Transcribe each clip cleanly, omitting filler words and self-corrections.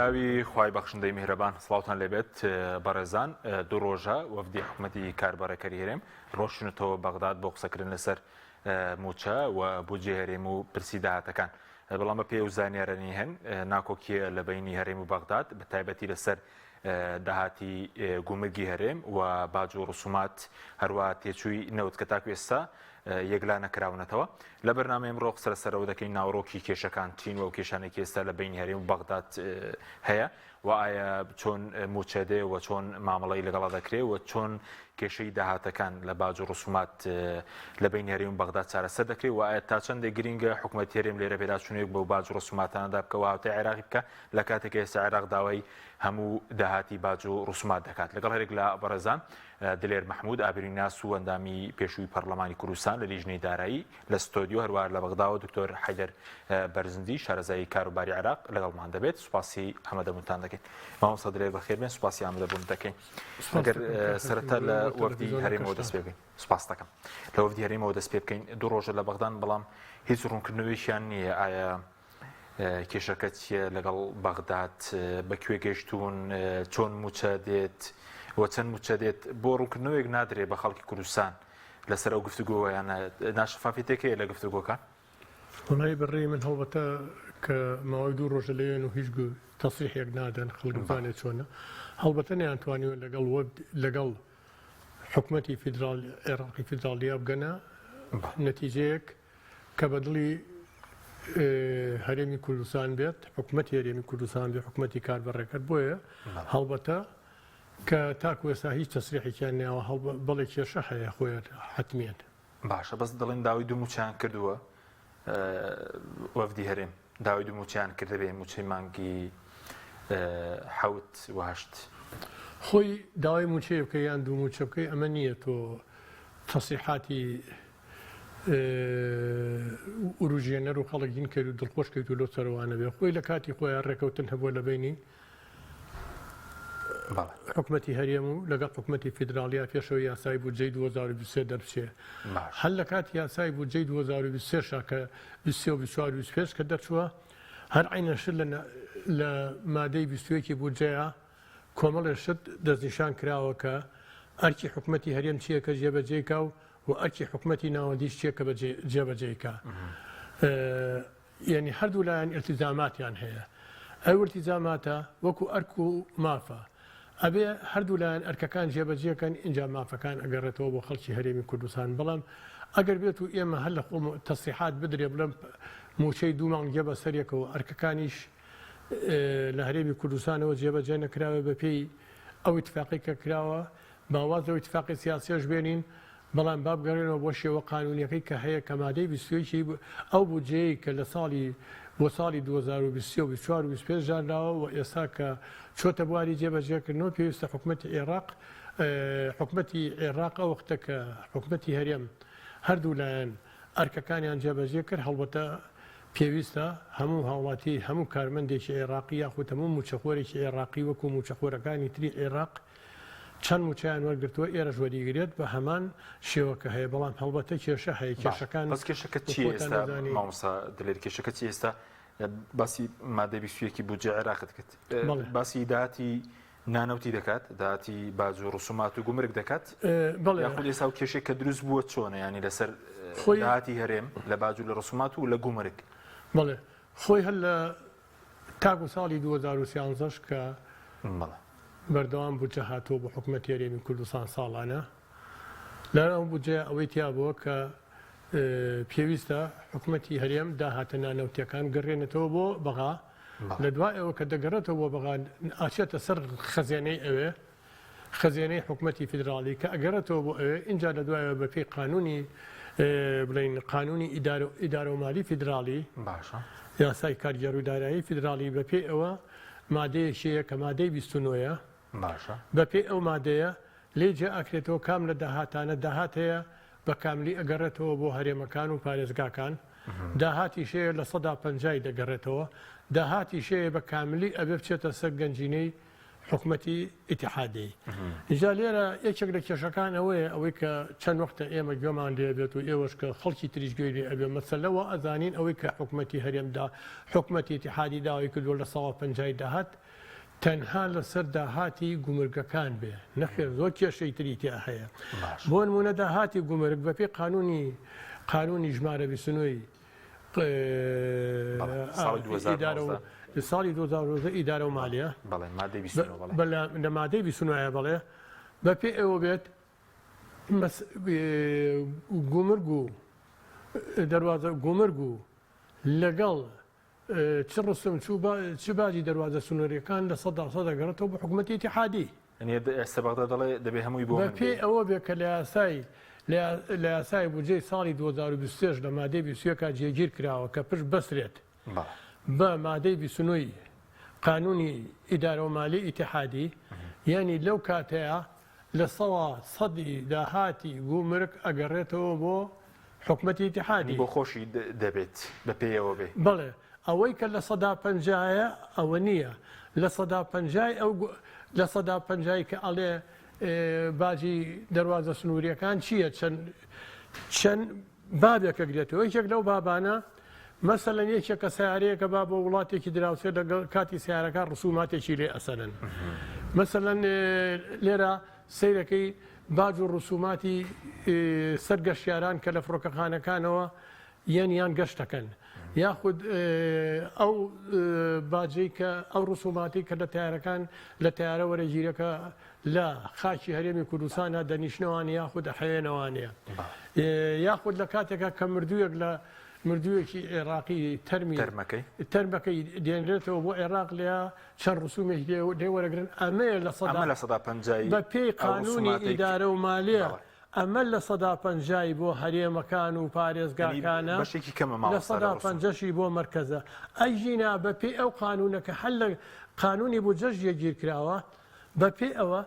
بەناوی خوای بەخشندەی میهرەبان سڵاوتان لێبێت بەڕێزان دوو ڕۆژە وەفدی حکومەتی کاربەڕێکەری هەرێم ڕۆشتنەتەوە بەغداد بۆ قسەکردن لەسەر موچە و بودجەی هەرێم و پرسی داهاتەکان بەڵام بە پێی ئەو زانیارانەی هەن ناکۆکیە لە بەینی هەرێم و بەغداد بە تایبەتی لەسەر داهاتی گومرگی هەرێم و باج و ڕسومات هەروە تێچووی نەوت کە تاکو ئێستا یەکلا نەکراونەتەوە لە بەرنامەی ئەمڕۆ قسە لەسەرەوە دەکەین ناوەڕۆکی کێشەکان چین و ئەو کێشانێکی ئێستا لە بەینی هەرێم و بەغداد هەیە و ئایا چۆن مووچە دێ و چۆن مامەڵەی لەگەڵا دەکرێ و چۆن کێشەی داهاتەکان لە باج و ڕسومات لە بەینی هەرێم و بەغداد چارەسەر دەکرێ و ئایا تا چەندێک گرینگە حکوومەت هەرێم لێرە پێداچوونێک بەو باج و ڕسوماتانەدا بکە و هاوتای عێراقی بکە لە کاتێک ئێستا عێراق داوای هەموو داهاتی باج و ڕسومات دەکات لەگەڵ هەرێک لە بەڕێزان دلێر مەحمود ئابریناس و ئەندامی پێشووی پەرلەمانی کوردستان لە لیژنەی دارایی لە ستۆدیۆ هەروە لە بەغداوە دکتۆر حەیدەر بەرزنجی شارەزای کاروباری عێراق لەگەڵمان دەبێت سوپاسی ئامادەبوونتان دەکەین مامۆستا دلێر بەخێربێن سوپاسی ئامادەبوون دەکەین ئەگەر سەرەتا لە وەفدی هەرێمەوە دەست پێ بکەین سوپاس دەکەم لە وەفدی هەرێمەوە دەست پێ بکەین دوو ڕۆژە لە بەغدان بەڵام هیچ ڕوونکردنەوەیشیان نییە ئایا کێشەکە چییە لەگەڵ بەغداد بەکوێ گەشتون چۆن موچە دێت و چەند موچە دێت بۆ ڕوونکردنەوەیەک نادرێ بە خەڵکی کوردستان لەسەر ئەو گفتوگۆیانە ناشەفافیتێک هەیە لە گفتوگۆکان؟ وەڵی بەڕێی من هەڵبەتە کە ماوەی دوو ڕۆژە لەوێن و هیچ تەسریحێک نادەن خەڵک بزانێت چۆنە هەڵبەتە نەیانتوانیوە لەگەڵ وەفد لەگەڵ حکومەتی فیدراڵ عێراقی فیدراڵیا بگەنە نەتیجەیەک کە بە دڵی هەرێمی کوردستان بێت حکومەتی هەرێمی کوردستان بێ حکومەتی کاربەڕێکەر بۆیە هەڵبەتە کە تاکو ئێستا هیچ تەسریحێکیان ناوە بەڵێ کێشە هەیە خۆیان حتمیان. باشە بەس دەڵێن داوای دوو موچەیان کردووە وەفدی هەرێم داوای دوو موچەیان کردبێ موچەی مانگی حەوت و هەشت. خۆی داوای موچەیە بکەی یان دوو موچە بکەی ئەمە نییە تۆ تەسریحاتی وروژێنەر و خەڵک هین کەیت و دڵخۆش کەیت و لەو سەرەوانە بێ خۆی لە کاتی خۆیان ڕێکەوتن هەبووە لە بینی حکومەتی هەرێم و لەگەڵ حکومەتی فیدراڵیا پێشەوە یاسای بودجەی 2023 دەربچێ هەر لە کاتی یاسای بودجەی 2023 شا کە 23 و 24 و 25 کە دەرچووە هەر عینە شت لە مادەی 21 بودجەیە کۆمەڵێ شت دەستنیشان کراوە کە ئەرکی حکومەتی هەرێم چییە کە جێبەجێی کا و و ئەرکی حکومەتی ناوەندیش چییە کە جێبەجێی کا. یعنی هەردوو لایەن ئیلتیزاماتیان هەیە. ئەو ئیلتیزاماتە وەکو ئەرک و مافە. ئەبێ هەردوو لایەن ئەرکەکان جێبەجێ کەن ئینجا مافەکان ئەگەڕێتەوە بۆ خەڵکی هەرێمی کوردستان. بەڵام ئەگەر بێت و ئێمە هەر لە خۆم تەسریحات بدرێ بڵێم مووچەی دوو مانگ جێ بەسەرێکەوە ئەرکەکانیش لە هەرێمی کوردستانەوە جێبەجێ نەکراوە بەپێی ئەو ئیتفاقی کە کراوە با واز لەو ئیتفاقی سیاسیەش بێنین بەڵام با بگەڕێنەوە بۆ شێوە قانونیەکەی کە هەیە کە مادەی 21 ئەو بودجەیەی کە لە ساڵی بۆ ساڵی 2023 و 24 و 25 دانراوە و ئێستا کە چۆتە بواری جێبەجێکردنەوە پێویستە حکومەتی عێراق حکومەتی عێراق ئەو وەختە کە حکومەتی هەرێم هەردوو لایەن ئەرکەکانیان جێبەجێ کرد، هەڵبەتە پێویستە هەموو هاوڵاتی، هەموو کارمەندێکی عێراقی یاخود هەموو مووچەخۆرێکی عێراقی وەکو مووچەخۆرەکانی تری عێراق چەند مووچەیان وەرگرتووە ئێرەش وەریگرێت بە هەمان شێوە کە هەیە، بەڵام هەڵبەتە کێشە هەیە، باش کێشەکان بەس کێشەکە چییە خۆتان ئێستا دەزانی. مامۆستا دلێر کێشەکە چییە ئێستا باسی مادەی 21 بودجەی عێراقت کرد بەڵێ. باسی داهاتی نانەوتی دەکات داهاتی باج و ڕسومات و گومرگ دەکات بەڵێ یاخود ئێستا و کێشێک کە دروست بووە چۆنە ینی لەسەر خۆی داهاتی هەرێم لە باج و لە ڕسومات و لە گومرگ بەڵێ خۆی هەر لە تاکو ساڵی 2013 کە بەڵێ بەردەوام بودجە هاتووە بۆ حکومەتی هەرێمی کوردستان ساڵانە لەناو بودجەیە ئەوەی تیا بووە کە پێویستە حکومەتی هەرێم داهاتە نانەوتیەکان گەڕێنێتەوە بۆ بەغا لە دوای ئەوە کە دەگەڕێتەوە بۆ بەغا ئاچێتە سەر خەزێنەی ئەوێ خەزێنەی حکومەتی فیدراڵی کە ئەگەڕێتەوە بۆ ئەوێ ئینجا لە دوایەوە بەپێی قانونی بڵین قانونی ئیدارە و مالی فیدراڵی باشە یاسای کارگێڕ و دارایی فیدراڵی بەپێی ئەوە مادەیەکی هەیە کە مادەی 29ە باشە بەپێی ئەو مادەیە لێی جیا ئەکرێتەوە کام لە داهاتانە داهات هەیە بە کاملی ئەگەڕێتەوە بۆ هەرێمەکان و پارێزگاکان داهاتیش هەیە لە سەدا پەنجای دەگەڕێتەوە داهاتیش هەیە بە کاملی ئەبێ بچێتە سەر گەنجینەی حکومەتی ئیتیحادی ئینجا لێرە یەکێک لە کێشەکان ئەوەیە ئەوەی کە چەند وەختە ئێمە گوێمان لێ بێت و ئێوەش کە خەڵکی تریش گوێی لێ ئەبێ مەسەلە وا ئەزانین ئەوەی کە حکومەتی هەرێمدا حکومەتی ئیتیحادی داوای کردووە لە سەوا پەنجای داهات. تەنها لەسەر داهاتی گومرگەکان بێ، نەخێر زۆر کێشەی تری تیا هەیە. بۆ نموونە داهاتی گومرگ بەپێی قانوونی قانوونی ژمارە 29 ی ئیدارە و ساڵی 2019 ئیدارە و مالیە لە مادەی 29 بەڵێ بەپێی ئەوە بێت گومرگ و دەروازە گومرگ و لەگەڵ چ ڕسوم چ باجی دەروازە سنووریەکان 100% دەگەڕێتەوە بۆ حکوومەتی ئیتیحادی. یەعنی ئێستا بەغدا دەڵێ دەبێ هەمووی بۆ من بێ. بەپێی ئەوە بێ کە لە یاسای لە یاسای بودجەی ساڵی 2023 لە مادەی 21 جێگیر کراوە کە پشت بەسرێت بە مادەی 29 ی قانونی ئیدارە و مالی ئیتیحادی یەعنی لەو کاتەیە لە سەوا سەدی داهاتی گومرگ ئەگەڕێتەوە بۆ حکومەتی ئیتیحادی. بۆ خۆشی دەبێت بە پێیەوە بێ. بەڵێ ئەوەی کە لە سەدا پەنجایە ئەوە نییە لە سەدا پەنجای ئەو لە سەدا پەنجای کە ئەڵێ باجی دەروازە سنووریەکان چییە چەند چەند بابێک ئەگرێتەوە یەکێک لەو بابانە مەسەلەن یەکێک کە سیارەیەکە با بۆ وڵاتێکی دراوسێ لەگەڵ کاتی سیارەکە ڕسوماتێکی لێ ئەسەنن مەسەلەن لێرە سەیرەکەی باج و ڕسوماتی سەر گەشتیاران کە لە فڕۆکەخانەکانەوە یەن یان گەشت دەکەن یاخود ئەو باجەی کە ئەو ڕسوماتی کە لە تارەکان لە تارە وەرەگیرەکە لە خاکی هەرێمی کوردستانا دەنیشنەوانێ یاخود ئەحەوێنەوانێ یاخود لە کاتێکا کە مردوویەک لە مردوویەکی عێراقی تەرمی تەرمەکەی تەرمەکەی دێنرێتەوە بۆ عێراق لێ چەند ڕسومێک لێ لێ وەرەگرن ئەمەیە لە سەدا ئەمە لە سەدا پەنجای بە پێی ئەو قانوونی ڕسوماتەی ئیدارە و مالیە بەڵێ. ئەمە 50% ی بۆ هەرێمەکان و یەعنی پارێزگاکانە بەشێکی کەمە لە مامۆستا لە سەدا ڕسوم. پەنجەشی بۆ مەرکەزە ئەگینا بە پێی ئەو قانوونە کە هەر لە قانوونی بودجەش جێگیر کراوە بەپێی ئەوە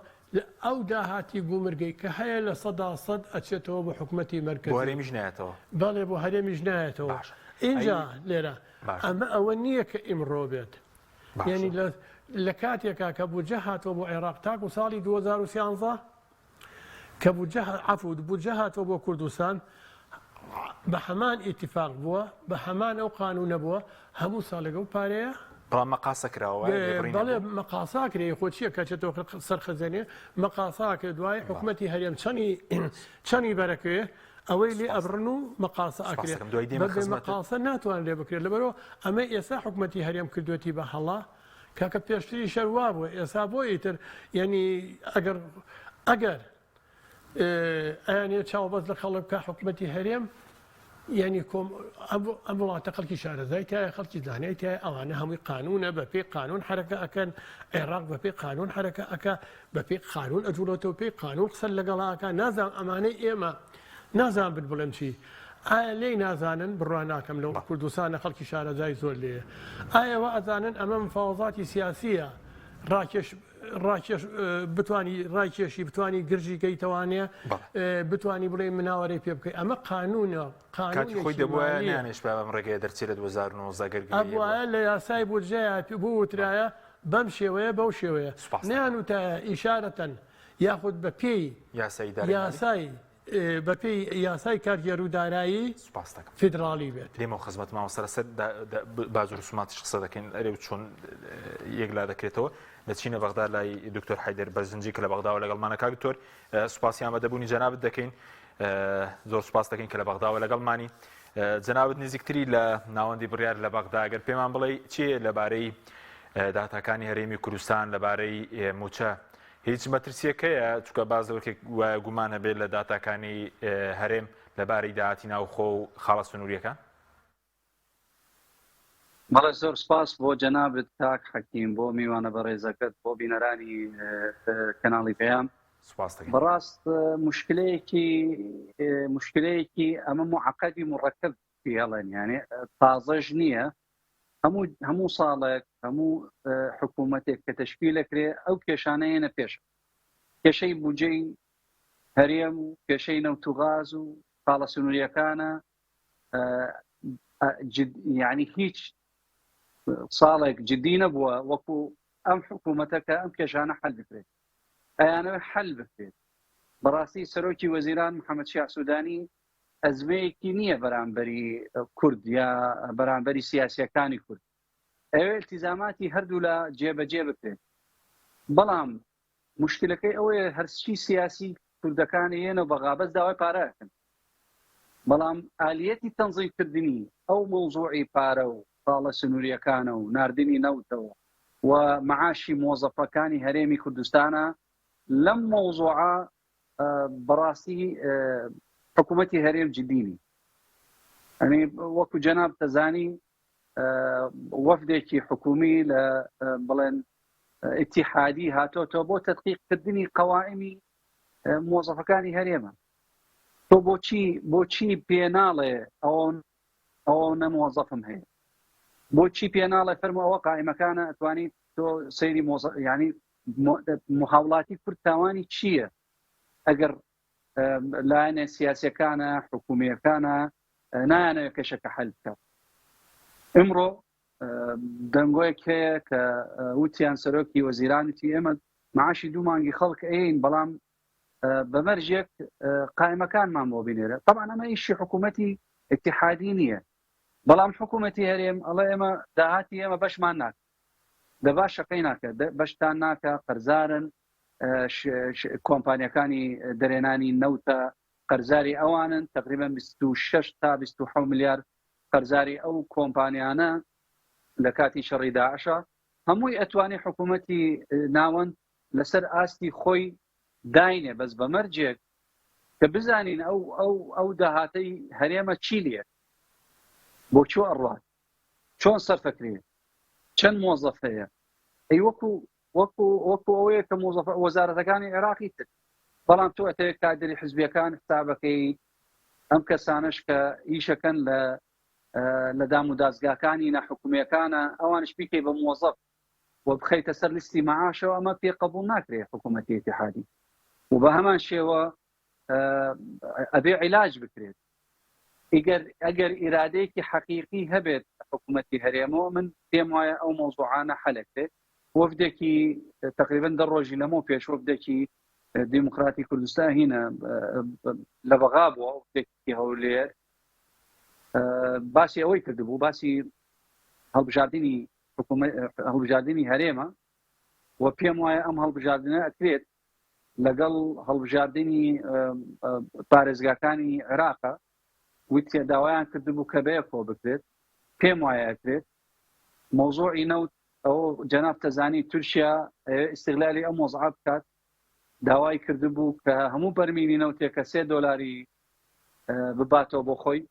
ئەو داهاتی گومرگەی کە هەیە 100% ئەچێتەوە بۆ حکومەتی بۆ مەرکەزی. هەرێمیش نایەتەوە؟ بەڵێ بۆ هەرێمیش نایەتەوە. باشە ئەی ئینجا لێرە باشە ئەمە ئەوە نییە کە ئیمڕۆ بێت. باشە یانی لە لە کاتێکا کە بودجە هاتووە بۆ عێراق تاکو ساڵی 2013 کە بودجە عەفو بودجە هاتووە بۆ کوردستان بە هەمان ئیتیفاق بووە بە هەمان ئەو قانونە بووە هەموو ساڵێک ئەو پارەیە بەڵام مەقاسە کراوە وایە لێبڕین بەڵێ نەبوو؟ مەقاسا کرێ خۆ چییە کە چێتەوە سەر خەزێنێ مەقاسا کرێ دوای حکومەتی هەرێم چەنی چەنی بەرەکەوێ ئەوەی لێ سوپاس ئەبڕن و مەقاسە سوپاس ئەکرێ دەکەم دوای دێمە بەبێ خزمەتت مەقاسە ناتوانرێ بکرێت لەبەرەوە ئەمە ئێستا حکومەتی هەرێم کردوێتی بە هەڵە کاکە پێشتریش هەر وابووە ئێستا بۆ ئیتر یعنی ئەگەر ئەگەر ئەیانێ چاو بەس لە خەڵک بکە حکومەتی هەرێم یعنی کۆم ئەم وڵاتە خەڵکی شارەزای تایە خەڵکی زانای تایە ئەوانە هەمووی قانونە بە پێی قانون حرەکە ئەکەن عێراق بە پێی قانون حرەکە ئەکە بە پێی قانون ئەجوڵێتەوە پێی قانون قسە لەگەڵاکە نازانم ئەمانەی ئێمە نازانم بت بڵێم چی ئایا لێی نازانن؟ بڕوا ناکەم لەو کوردستانە خەڵکی شارەزای زۆر لێیە. ئایا وا ئەزانن ئەمە مفاوەزاتی سیاسییە ڕاکێش ڕاکێش بتوانی ڕایکێشی بتوانی گرژی کەیتەوانێ بتوانی بڵێ مناوەرەی پێ بکەی ئەمە قانونە کاتی خۆی دەبوایە نانێشبا بەم ڕێگەیە دەرچێ لە 2019 گەر گلەیی هەبوو. ئەبوایە لە یاسای بودجەیا بوترایە بەم شێوەیە بەو شێوەیە سوپاس دەکەم. نەیانوتایە ئیشارەتەن یاخود بە پێی یاسای ئیدارەی مالی. یاسای بەپێی یاسای کارگێر و دارایی سوپاس دەکەم. فیدراڵی بێت. دێمەوە خزمەت مامۆستا لەسەر باج و رسوماتیش قسە دەکەین ئەرێ و چۆن یەکلا دەکرێتەوە دەچینە بەغدا لای دکتۆر حەیدەر بەرزنجی کە لە بەغداوە لەگەڵمانە کاک دکتۆر سوپاسی ئامادەبوونی جەنابت دەکەین زۆر سوپاس دەکەین کە لە بەغداوە لەگەڵمانی جەنابت نزیکتری لە ناوەندی بڕیار لە بەغدا گەر پێمان بڵێ چیە لەبارەی داتاکانی هەرێمی کوردستان لەبارەی موچە هیچ مەترسیەک هەیە چونکە باس لەوە کرد گوایە گومان هەبێت لە داتاکانی هەرێم لەبارەی داهاتی ناوخۆ و خاڵە سنووریەکان؟ بەڵێ زۆر سپاس بۆ جەنابت کاک حەکیم بۆ میوانە بەڕێزەکەت بۆ بینەرانی کەناڵی پەیام سپاس دەکەین. بەڕاست مشکلەیەکی مشکلەیەکی ئەمە معقدی مڕەکەب پێڵێن یانێ تازەش نییە هەموو هەموو ساڵێک هەموو حکوومەتێک کە تەشکیلەکرێ ئەو کێشانە یەنە پێش کێشەی بودجەی هەرێم و کێشەی نەوت و غاز و خاڵە سنووریەکانە یعنی هیچ ساڵێک جدی نەبووە وەکو ئەم حکوومەتە کە ئەم کێشانە حل بکرێت ئەیانەوە حل بکرێت بەڕاستی سەرۆکی وەزیران محەممەد شیاع سوودانی ئەزمەیەکی نییە بەرامبەری کورد یا بەرامبەری سیاسیەکانی کورد ئەوێ التیزاماتی هەردوولا جێبەجێ بکرێت. بەڵام مشکلەکەی ئەوەیە هەرچی سیاسی کوردەکان یەنە بەغا بەس داوای پارە ئەکەن بەڵام ئالیەتی تەنزیم کردنی ئەو مەوزوعی پارە و خاڵە سنووریەکانە و ناردنی نەوتەوە و معاشی مۆزەفەکانی هەرێمی کوردستانە لەم مەوزوعە بەڕاستی حکوومەتی هەرێم جدینی ئەنی وەکو جەناب تەزانی وەفدێکی حکومی لە بڵێن ئیتیحادی هاتۆتەوە بۆ تەدقیقکردنی قەوائمی مۆزەفەکانی هەرێمە تۆ بۆچی بۆچی پێ ناڵێ ئەوە ئەوە نە مۆزەفم هەیە بۆچی پێ ناڵێ فەرمو ئەوە قائمەکانە ئەتوانی تۆ سەیری مۆزە ینی هاوڵاتی کورد تاوانی چییە ئەگەر لایەنە سیاسەکانە حکومیەکانە نایانەوێت کێشەکە حل بکە ئمڕۆ دەنگۆیەک هەیە کە وتیان سەرۆکی وەزیران وتی ئێمە معاشی دوو مانگی خەڵک ئەین بەڵام بەمەرجێک قایمەکانمان بۆ بینێرە طبعا ئەمە ئیشی حکوومەتی اتحادی نییە بەڵام حکوومەتی هەرێم ئەڵێ ئێمە داهاتی ئێمە بەشمان ناکە دەبا شەقەی ناکە بەشتان ناکە قەرزارن کۆمپانیەکانی دەرێنانی نەوتە قەرزاری ئەوانن تقریبا 26 تا 27 ملیار قەرزاری ئەو کۆمپانیانە لە کاتی شەڕی داعشە هەمووی ئەتوانی حکوومەتی ناوەند لەسەر ئاستی خۆی داینێ بەس بە مەرجێک کە بزانین ئەو ئەو ئەو داهاتەی هەرێمە چی لێ بۆ چۆ ئەڕات چۆن سەرفەکرێ چەند مۆزەف هەیە ئەی وەکو وەکو وەکو ئەوەیە کە مۆزەف وەزارەتەکانی عێراقی تر بەڵام تۆ ئەتەوێت کادری حزبیەکان حسابەکەی ئەم کەسانەش کە ئیشەکەن لە لە دام و دازگاکانی ناحکومیەکانە ئەوانش بیکەی بە مۆزەف و بخەیتە سەر لیستی معاشەوە ئەمە پێ قبول ناکرێت حکوومەتی ئیتیحادی و بە هەمان شێوە ئەبێ عیلاج بکرێت ئیگەر ئەگەر ئیرادەیەکی حەقیقی هەبێت حکوومەتی هەرێمەوە من پێم وایە ئەو مۆزوعانە حەلەکرێت وەفدێکی تقریبا دە ڕۆژی لەمەو پێش وەفدێکی دیموکراتی کوردستان هینە لە بەغا بووە وەفدێکی هەولێر باسی ئەوەی کردبوو باسی هەڵبژاردنی هەڵبژاردنی هەرێمە و پێم وایە ئەم هەڵبژاردنە ئەکرێت لەگەڵ هەڵبژاردنی پارێزگاکانی عێراقە وتیە داوایان کردبوو کە بەیەکەوە بکرێت پێم وایە ئەکرێت مۆزۆعی نەوت ئەو جەناب تەزانی تورکیا ئیسیغلالی ئەم وەزعە بکات داوای کردبوو کە هەموو بەرمیلی نەوتێکە سێ دۆلاری بباتەوە بۆ خۆی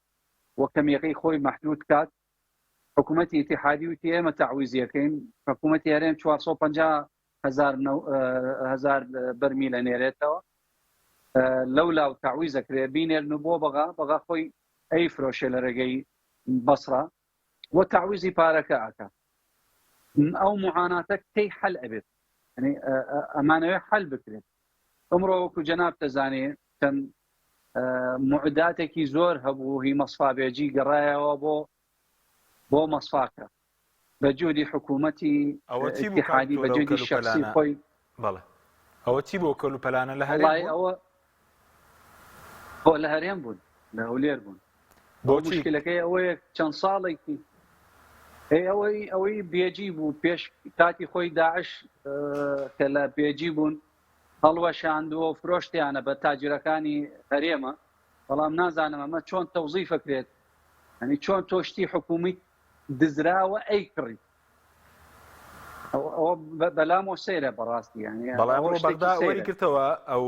و کەمیەکەی خۆی محدود کات حکوومەتی ئیتیحادی وتی ئێمە تەعویزیەکەین حکوومەتی هەرێم 450 هزار هزار بەرمیل ئەنێرێتەوە لەو لاو تەعویزەکرێ بینێرن و بۆ بەغا بەغا خۆی ئەی فرۆشێ لە ڕێگەی بەسرا و تەعویزی پارەکە ئەکا ئەو معاناتە کەی حەل ئەبێت ئەمانەوێ حەل بکرێت ئەمڕۆ وەکو جەناب دەزانێ چەند معداتێکی زۆر هەبوو هی مەسفابێجی گەڕایەوە بۆ بۆ مەسفاکە بە جودی حکوومەتی ئەوە چی بوو کاک ئیتیحادی بە تۆرە و جودی شخصی کەلوپەلانە خۆی بەڵێ ئەوە چی بوو کەلوپەلانە لە هەرێم وەڵی بوون ئەوە بۆ لە هەرێم بوون لە هەولێر بوون ئەو بۆچی مشکلەکەی ئەوەیە چەند ساڵێکی ئەی ئەوەی ئەوەی بێجی بوو پێش کاتی خۆی داعش کە لە بێجی بوون هەڵوەشاندووە و فرۆشتیانە بە تاجرەکانی هەرێمە بەڵام نازانم ئەمە چۆن تەوزیفەکرێت ئەنی چۆن تۆ شتی حکومی دزراوە ئەی کڕی ئەوە بەلامەوە سەیرە بەڕاستی یانی بەڵێ ئەوە ئەمڕۆ شتێکی بەغدا سەیرە وەریگرتەوە ئەو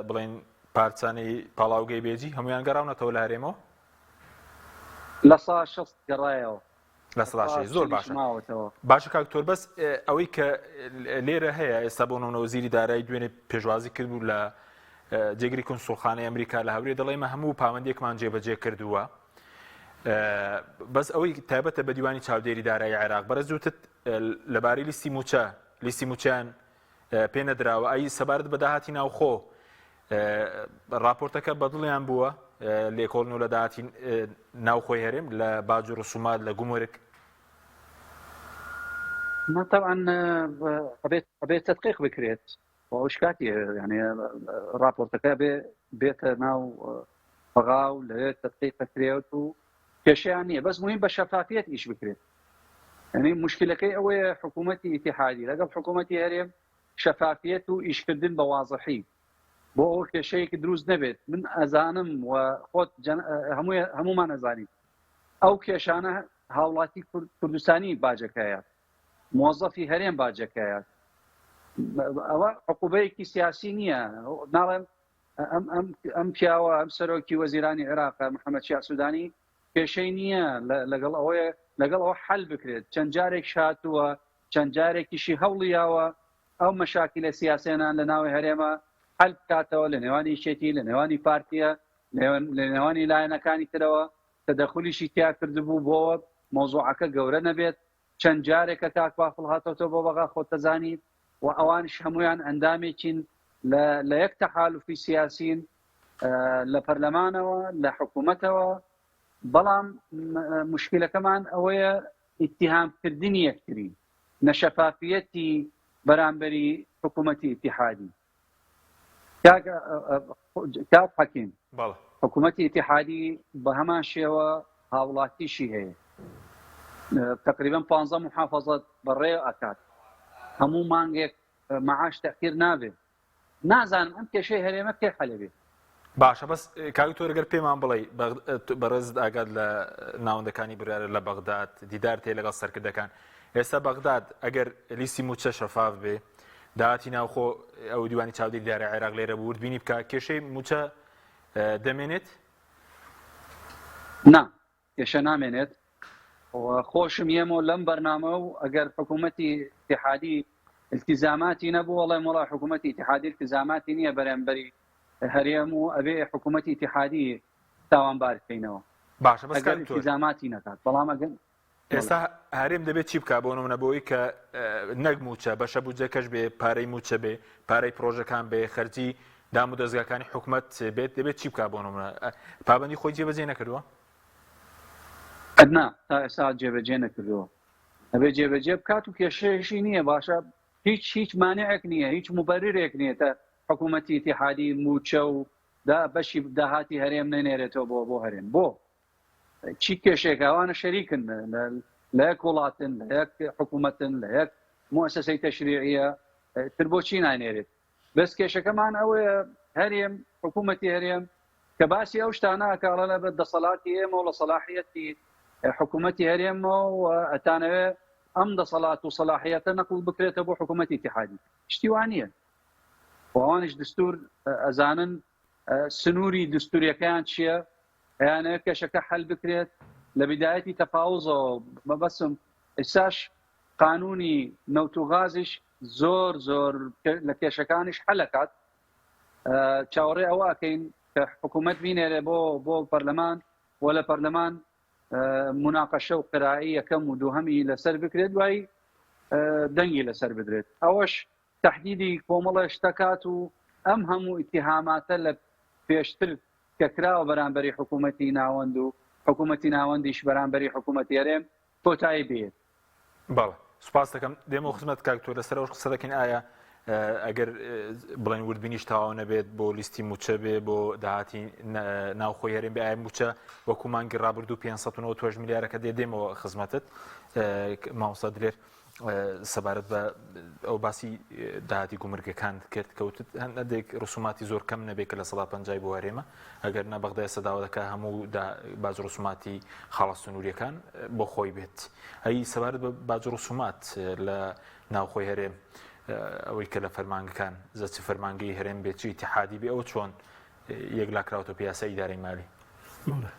بڵێن پارچانەی پاڵاوگەی بێجی هەمویان گەڕاونەتەوە لە هەرێمەوە لە سا شەست گەڕایەوە لە سەدا سا شەست زۆر چلیش باشە ماوەتەوە باشە کاک تۆر بەس ئەوەی کە لێرە هەیە ئێستا بۆ نمونە وەزیری دارایی دوێنێ پێشوازی کردبوو لە جێگری کونسوڵخانەی ئەمریکا لە هەولێر دەڵێ ئێمە هەموو پابەندیەکمان جێبەجێ کردووە بەس ئەوەی تایبەتە بە دیوانی چاودێری دارایی عێراق بەرز وتت لەبارەی لیستی موچە لیستی موچەیان پێ نەدراوە ئەی سەبارەت بە داهاتی ناوخۆ راپۆرتەکە بەدڵیان بووە لێکۆڵن و لە داهاتی ناوخۆی هەرێم لە باج و ڕسومات لە گومرگ ما طبعا ئەبێت ئەبێت تدقیق بکرێت ئەوش کاتی یعنی راپۆرتەکە بێ بێتە ناو بەغا و لەوێ تدقیق بکرێت و کێشیان نییە بەس مهم بە شەفافیەت ئیش بکرێت یعنی مشکلەکەی ئەوەیە حکوومەتی ئیتیحادی لەگەڵ حکوومەتی هەرێم. شەفافیەت و ئیشکردن بە وازحی بۆ ئەوە کێشەیەکی دروست نەبێت من ئەزانم و خۆت هەموو هەمومان ئەزانین ئەو کێشانە هاوڵاتی کوردستانی باجەکەیە مۆزەفی هەرێم باجەکەیە ئەوە عقوبەیەکی سیاسی نییە ناڵێم ئەم ئەم ئەم پیاوە ئەم سەرۆکی وەزیرانی عێراق محەممەد شیاع سودانی کێشەی نییە لەگەڵ ئەوەیە لەگەڵ ئەوە حل بکرێت چەند جارێک شاتووە چەند جارێکیشی هەوڵیاوە ئەو مەشاکیلە سیاسیانان لە ناوی هەرێمە حل بکاتەوە لە نێوانی یەکێتی لە نێوانی پارتیە لە نێوانی لایەنەکانی ترەوە تەدەخولیشی تیا کردبوو بۆ مەوزوعەکە گەورە نەبێت چەند جارێکە کاک بافڵ هاتۆتەوە بۆ بەغا خۆت دەزانی و ئەوانیش هەمویان ئەندامێکین لە یەک تەحالفی سیاسین لە پەرلەمانەوە لە حکوومەتەوە بەڵام مشکلەکەمان ئەوەیە ئیتیهامکردنی یەکتری نەشەفافیەتی بەرامبەری حکوومەتی ئیتیحادی کاک حەکیم حکوومەتی ئیتیحادی بە هەمان شێوە هاوڵاتیشی هەیە تقریبا 15 محافظت بەڕێ ئەکات هەموو مانگێک معاش تەخیر نابێت نازانم ئەم کێشەی هەرێمە کێ حەلە بێ. باشە بەس کاک دکتۆر گەر پێمان بڵێ بەڕێزت ئاگات لە ناوەندەکانی بڕیارە لە بەغداد دیدار تێ لەگەڵ سەرکردەکان ئێستا بەغداد ئەگەر لیستی موچە شەفاف بێ داهاتی ناوخۆ ئەو دیوانی چاودێری دارای عێراق لێرە بوو وردبینی بکە کێشەی موچە دەمێنێت؟ نا کێشە نامێنێت و خۆشم یەمەوە لەم بەرنامە و ئەگەر حکوومەتی اتحادی التزاماتی نەبوو وەڵێم وەڵا حکوومەتی اتحادی التزاماتی نییە بەرامبەری هەرێم و ئەبێ حکوومەتی اتحادی تاوانبار بکەینەوە باشە بەس ئەگەر التزاماتی نەکات بەڵام ئەگەر ئێستا هەرێم دەبێت چی بکا بۆ نمونە بۆی کە نەک موچە بەشە بودجەکەش بێ پارەی موچە بێ پارەی پرۆژەکان بێ خەرجی دام و دەزگاکانی حکومەت بێت دەبێت چی بکا بۆ نمونە پابندی خۆی جێبەجێ نەکردووە؟ نا تا ئێستا جێبەجێ نەکردووە ئەبێ جێبەجێ بکات و کێشەیەشی نییە باشە هیچ هیچ مانعێک نییە هیچ مبەررێک نییە تا حکوومەتی ئیتیحادی موچە و دا بەشی داهاتی هەرێم نەنێرێتەوە بۆ بۆ هەرێم بۆ چی کێشێک ئەوانە شەریکن لە یەک وڵاتن لە یەک حکوومەتن لە یەک موسسەی تەشریعیە تر بۆچی نانێرێت بەس کێشەکەمان ئەوەیە هەرێم حکوومەتی هەرێم کە باسی ئەو شتانە ئەکاڵە لە بە دەسەڵاتی ئێمە و لە سەلاحیەتی حکوومەتی هەرێمەوە و ئەتانەوێ ئەم دەسەڵات و سەلاحیەتە نەقل بکرێتە بۆ حکوومەتی ئیتیحادی شتی وا نییە ئەوانیش دستور ئەزانن سنووری دستوریەکەیان چییە ئەیانەوێت کێشەکە حل بکرێت لە بدایەتی تەفاوزەوە مەبەسم ئێستاش قانونی نەوت و غازیش زۆر زۆر لە کێشەکانیش حەلەکات چاوەڕێ ئەوە ئەکەین کە حکوومەت بینێرێ بۆ بۆ پەرلەمان و لە پەرلەمان مناقەشە و قرایی یەکەم و دووهەمی لەسەر بکرێت دوای دەنگی لەسەر بدرێت ئەوەش تهدیدی کۆمەڵە شتەکات و ئەم هەموو ئیتیهاماتە لە پێشتر کە کراوە بەرامبەری حکوومەتی ناوەند و حکوومەتی ناوەندیش بەرامبەری حکوومەتی هەرێم کۆتایی بێت. بەڵێ سوپاس دەکەم دێمەوە خزمەت کاک تۆ لەسەر ئەوش قسە دەکەین ئایا ئەگەر بڵێن وردبینیش تەواو نەبێت بۆ لیستی موچە بێ بۆ داهاتی ناوخۆی هەرێم بێ ئایا موچە وەکو مانگی ڕابردوو 598 ملیارەکە دێ دێمەوە خزمەتت مامۆستا دلێر سەبارەت بە ئەو باسی داهاتی گومرگەکان کرد کەوتت هەندێک ڕسوماتی زۆر کەم نەبێت کە لە سەدا پەنجای بۆ هەرێمە ئەگەر نا بەغدا ئێستا داوا دەکات هەموو باج ڕسوماتی خاڵە سنووریەکان بۆ خۆی بێت ئەی سەبارەت بە باج ڕسومات لە ناوخۆی هەرێم ئەوەی کە لە فەرمانگەکان زە چ فەرمانگەی هەرێم بێت چ ئیتیحادی بێ ئەوە چۆن یەکلاکراوەتەوە پێ یاسای ئیدارەی مالی؟ بەڵێ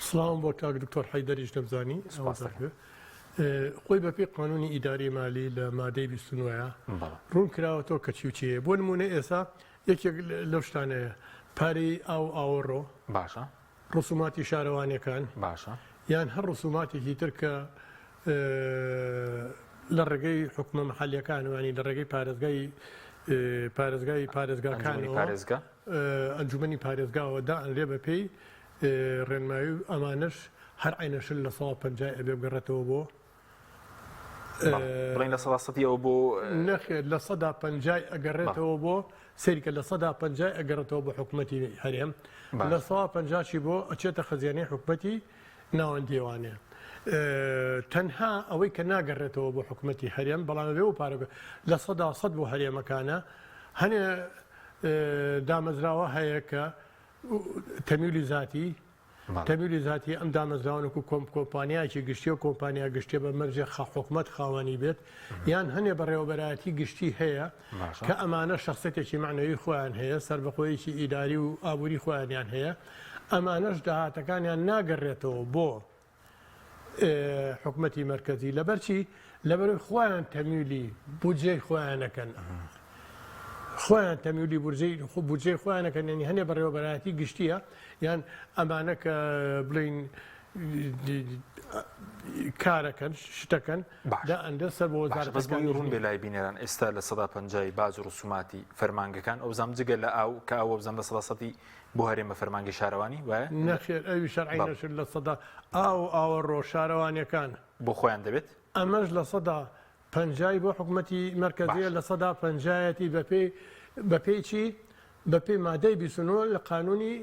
سڵاوم بۆ کاک دکتۆر حەیدەریش دەمزانی سپاس دەکەم. خۆی بەپێی قانونی ئیداری مالی لە مادەی 29 ڕوون کراوەتەوە کە چی و چیە بۆ نمونە ئێستا یەکێک لەو شتانەیە پارەی ئاو ئاوەڕۆ باشە ڕسوماتی شارەوانیەکان باشە یان هەر ڕسوماتێکی تر کە لە ڕێگەی حکومە محلیەکان وانی لە ڕێگەی پارێزگای پارێزگای پارێزگاکان پارێزگا ئەنجومەنی پارێزگاوە دائەنرێ بە پێی ڕێنمایی و ئەمانەش هەر عینەشل لە سەوا پەنجای ئەبێ بگەڕێتەوە بۆ بڵین لە سەدا سەدی ئەو بۆ نەخێر لە سەدا پەنجای ئەگەڕێتەوە بۆ سەیرکە لە سەدا پەنجای ئەگەڕێتەوە بۆ حکوومەتی هەرێم لە سەوا پەنجاشی بۆ ئەچێتە خەزیانەی حکوومەتی ناوەندیەوانێ. تەنها ئەوەی کە ناگەڕێتەوە بۆ حکومەتی هەرێم بەڵام ئەبێ ئەو پارە 100% بۆ هەرێمەکانە هەنێ دامەزراوە هەیە کە تەمیلی زاتی تەمیلی زاتی ئەم دامەزراوەن وەکو کۆم کۆمپانیایەکی گشتیە و کۆمپانیا گشتیە بە مەرجێ خە حکومەت خاوەنی بێت یان هەنێ بەڕێوەبەرایەتی گشتی هەیە کە ئەمانە شخصێتێکی معنەوی خۆیان هەیە سەربەخۆیەکی ئیداری و ئابووری خۆیانیان هەیە ئەمانەش داهاتەکانیان ناگەڕێتەوە بۆ حکومەتی مەرکەزی لەبەرچی لەبەرەوەی خۆیان تەمیلی بودجەی خۆیانەکەن خۆیان تەمیلی بورجەی خۆ بودجەی خۆیانەکەن یعنی هەنێ بەڕێوەبەرایەتی گشتیە یان ئەمانە کە بڵین کارەکەن شتەکەن دا ئەندە سەر بۆ باشە بەس بۆی ڕوون بێ لای بینەران ئێستا 50% باج و ڕسوماتی فەرمانگەکان ئەوزام جگە لە ئاو کە ئەوە بزانم 100% بۆ هەرێمە فەرمانگەی شارەوانی وایە؟ نەخێر ئەوی شەرعی نەشر لە سەدا ئاو و ئاوەڕۆ شارەوانیەکان. بۆ خۆیان دەبێت؟ ئەمەش لە سەدا پەنجای بۆ حکومەتی مەرکەزیە لە سەدا پەنجایەتی بەپێی بەپێی چی؟ بەپێی مادەی 29 لە قانونی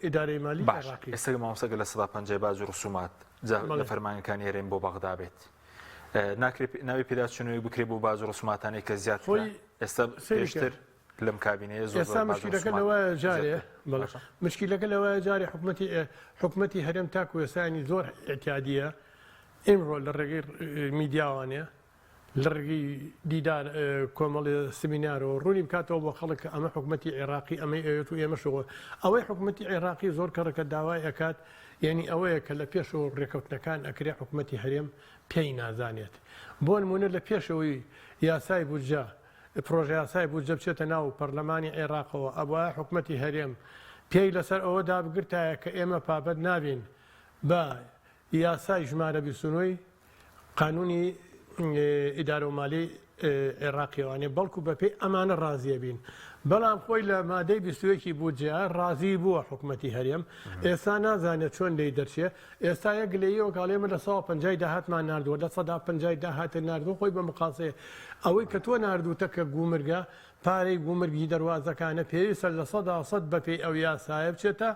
ئیدارەی مالی باش عێراقی. ئێستا مامۆستا گەر 50% باج و ڕسومات جا لە فەرمانگەکانی هەرێم بۆ بەغدا بێت ناکرێت ناوی پێداچوونەوەی بکرێت بۆ باج و ڕسوماتانەی کە زیاد کرا خۆی ئێستا سەیری کە پێشتر لەم کابینەیە زۆر ئێستا زۆر باج مشکیلەکە ڕسومات لەوایە جارێ زیاد بەڵێ باشە مشکیلەکە لەوایە جارێ حکومەتی حکومەتی هەرێم تاکو ئێستایانی زۆر ئیعتیادیە ئیمڕۆ لە ڕێگەی میدیاوانێ لە ڕێگەی دیدار کۆمەڵێ سمینارەوە ڕوونی بکاتەوە بۆ خەڵک کە ئەمە حکومەتی عێراقی ئەمەی ئەوێت و ئێمەشەوە ئەوەی حکومەتی عێراقی زۆر کەڕکە داوای ئەکات یعنی ئەوەیە کە لە پێشەوە ڕێکەوتنەکان ئەکرێ حکومەتی هەرێم پێی نازانێت بۆ نمونە لە پێشەوەی یاسای بودجە پڕۆژەیاسای بودجە بچێتە ناو پەرلەمانی عێراقەوە ئەبوایە حکومەتی هەرێم پێی لەسەر ئەوە دابگرتایە کە ئێمە پابەند نابین بە یاسای ژمارە 29 ی قانونی ئیدارە و مالی عێراقیەوانێ بەڵکو بەپێی ئەمانە ڕازیە بین بەڵام خۆی لە مادەی 21 ی بودجە ڕازی بووە حکومەتی هەرێم ئێستا نازانێت چۆن لێی دەرچێ ئێستا یەک گلەییەوە کە ئەڵێ ئێمە 50% ی داهاتمان ناردووە، 50% ی داهاتت ناردووە خۆی بە مقاسەیە. ئەوەی کە تۆ ناردووتە کە گومرگە، پارەی گومرگی دەروازەکانە، پێویستە 100% بەپێی ئەو یاسایە بچێتە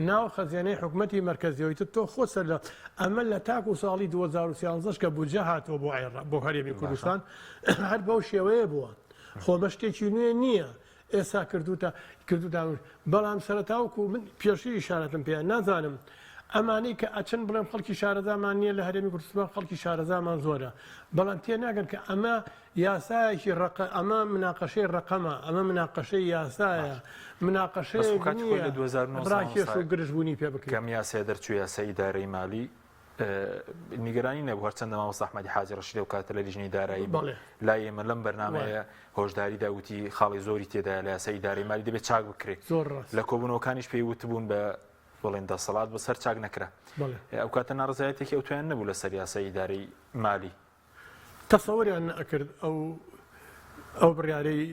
ناو خەزێنەی حکومەتی مەرکەزیەوە. ئیتر تۆ خۆت سەر لە ئەمە لە تاکو ساڵی 2013 کە بودجە هاتووە بۆ عێراق بۆ هەرێمی کوردستان هەر بەو شێوەیە بووە. خۆ ئەمە شتێکی نوێ نییە. ئێستا کردوتە کردوتان بەڵام سەرەتا وەکو من پێشتر ئیشارەتم پێیان نازانم ئەمانەی کە ئەچن بڵێم خەڵکی شارەزامان نییە لە هەرێمی کوردستان خەڵکی شارەزامان زۆرە بەڵام تێناگەن کە ئەمە یاسایەکی ڕەقە ئەمە مناقەشەی ڕەقەمە ئەمە مناقەشەی یاسایە مناقەشەیەک کاتی خۆی نییە لە 2019 ڕاکێش و گرژبوونی پێ بکرێت کەم یاسای دەرچوو یاسای ئیدارەی مالی نیگەرانی نەبوو هەرچەندە مامۆستا ئەحمەدی حاجی ڕەشید ئەو کاتە لە لیژنەی دارایی بوو لای ئێمە لەم بەرنامەیە هۆشداری دا وتی خاڵی زۆری تێدایە لە یاسای ئیدارەی مالی دەبێت چاک بکرێت لە کۆبوونەوەکانیش پێی وتبوون بە بڵێن دەسەڵات بەسەر چاک نەکرا ئەو کاتە ناڕزایەتێکی ئەو تویان نەبوو لەسەر یاسای ئیدارەی مالی تەسەوریان نەئەکرد ئەو ئەو بڕیارەی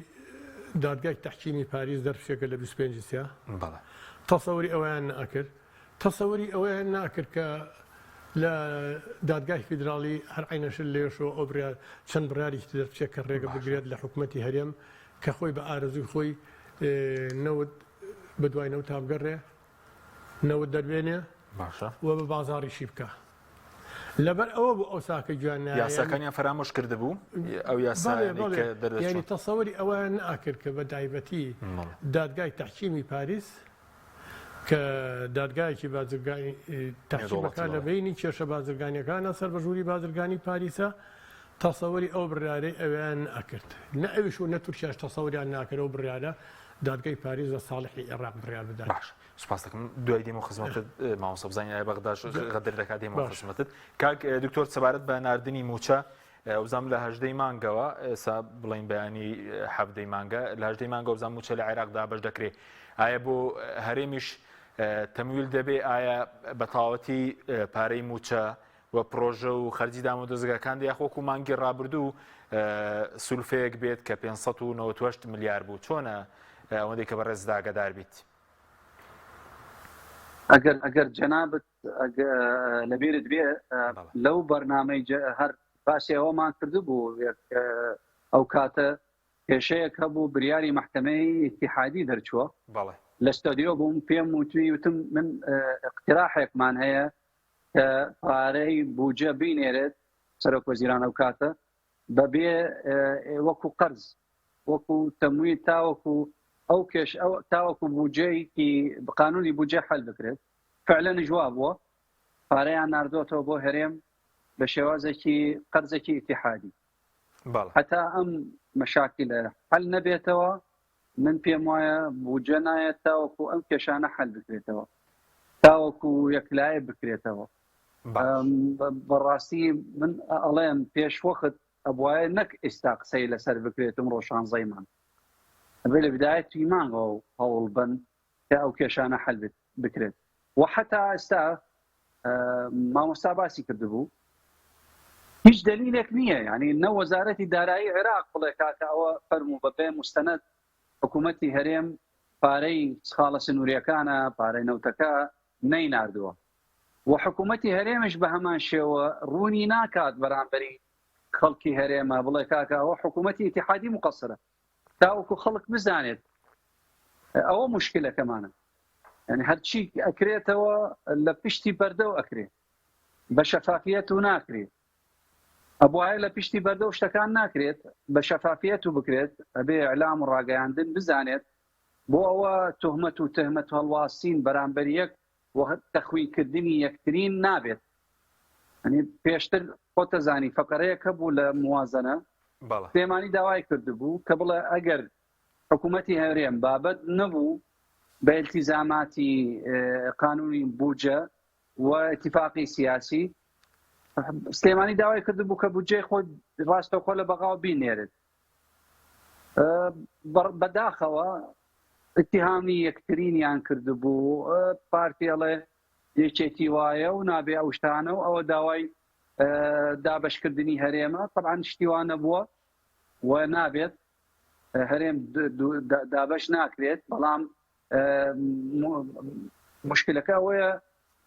دادگای تەحکیمی پاریس دەربچێت کە لە 25 سیا بەڵێ تەسەوری ئەوەیان نەئەکرد تەسەوری ئەوەیان ناکرد کە لە دادگای فیدراڵی هەر عینەشل لێشەوە ئەو بڕیار چەند بڕیارێکی دەربچێت کە ڕێگە بگرێت لە حکوومەتی هەرێم کە خۆی بە ئارەزووی خۆی نەوت بە دوای نەوت تا بگەڕێ نەوت دەربێنێ باشە و بە بازاڕیشی بکە لەبەر ئەوە بوو ئەو ساکە گوێیان نایە یاساکانیان فەرامۆش کردبوو ئەو بەڵێ یاسایانەی بەڵێ کە یعنی دەردەچوون تەسەوری ئەوەیان نەئەکرد کە بە تایبەتی بەڵێ. دادگای تەحکیمی پاریس کە دادگایەکی بازرگانی نێودەوڵەتی تەحکیمەکە لە بەڵێ. بەینی کێشە بازرگانیەکانە سەر بە ژووری بازرگانی پاریسە تەسەوری ئەو بڕیارەی ئەویان نەئەکرد نە ئەویش و نە تورکیاش تەسەوریان ناکرد ئەو بڕیارە دادگای پاریس لە ساڵحی عێراق بڕیار بدات. باش سوپاس دەکەم دوای دێمەوە خزمەتت مامۆستا بزانین ئایا بەغداش غەدر دەکات دێمەوە باش. خزمەتت کاک دکتۆر سەبارەت بە ناردنی مووچە وزام لە هەژدەی مانگەوە ئێستا بڵین بەیانی حەڤدەی مانگە لە هەژدەی مانگەوە بزانم مووچە لە عێراق دابەش دەکرێت ئایا بۆ هەرێمیش تەمویل دەبێ ئایا بە تەواوەتی پارەی مووچە و پرۆژە و خەرجی دامودەزگاکان دە یاخۆ وەکو مانگی ڕابردوو سولفەیەک بێت کە 598 ملیار بوو چۆنە ئەوەندەی کە بەڕێز داگەدار بیت؟ ئەگەر ئەگەر جەنابت لەبیرت بێ لەو بەرنامەی هەر باسی ئەوەمان کردبوو ئەو کاتە کێشەیەک هەبوو بریاری مەحکەمەی ئیتیحادی دەرچووە بەڵێ لە ستۆدیۆ بووم پێم وتوی وتم من اقتراحێکمان هەیە. کە پارەی بودجە بینێرێت سەرۆک وەزیران ئەو کاتە بەبێ وەکو قەرز وەکو تەمویل تاوەکو ئەو کێش ئەو تاوەکو بودجەیەکی قانونی بودجە حل بکرێت فعلەنیش وا بووە پارەیان ناردۆتەوە بۆ هەرێم بە شێوازێکی قەرزێکی ئیتیحادی هەتا ئەم مەشاکلە حل نەبێتەوە من پێم وایە بودجە نایەت تاوەکو ئەم کێشانە حل بکرێتەوە تاوەکو یەکلایە بکرێتەوە بەڕاستی من ئەڵێم پێش وەخت ئەبواە نەک ئێستا قسەی لەسەر بکرێتم ڕۆشانزەی مانگ ئەبێ لە بدایەتی مانگەوە هەوڵ بن کە ئەو کێشانە حل بکرێت و حتا ئێستا مامۆستا باسی کردبوو هیچ دلیلێک نییە یعنی نە وەزارەتی دارایی عێراق بڵێ کاکە ئەوە فەرموو بە بێ مستند حکوومەتی هەرێم پارەی خاڵە سنووریەکانە پارەی نەوتەکە نەیناردووە و حکوومەتی هەرێمش بە هەمان شێوە ڕوونی ناکات بەرامبەری خەڵکی هەرێمە بڵێ کاکە ئەوە حکوومەتی ئیتیحادی مقەسرە تاوەکو خەڵک بزانێت ئەوە مشکلەکەمانە یعنی هەرچی ئەکرێتەوە لە پشتی بەردەو ئەکرێ بە شەفافیەت و ناکرێت ئەبواە لە پشتی بەردە و شتەکان ناکرێت بە شەفافیەت و بکرێت ئەبێ ئەلام و ڕاگەیاندن بزانێت بۆ ئەوە تهمەت و تهمەت هەڵواسین بەرامبەر یەک و تەخوینکردنی یەکترین نابێت ئەنی پێشتر خۆتەزانی فەقەرەیەک هەبوو لە موازنە سلێمانی داوای کردبوو کە بڵێ ئەگەر حکوومەتی هەرێم بابەت نەبوو بە التیزاماتی قانونی بودجە و اتفاقی سیاسی سلێمانی داوای کردبوو کە بودجەی خۆ ڕاستەوخۆ لە بەغاوە بینێرێت بەداخەوە اتهامی یەکترینیان کردبوو پارتی ئەڵێ یەکێتی وایە و نابێ ئەو شتانە و ئەوە داوای دابشکردنی هەرێمە طبعا شتی وا نەبووە و نابێت هەرێم دابش ناکرێت بەڵام مشکلەکە ئەوەیە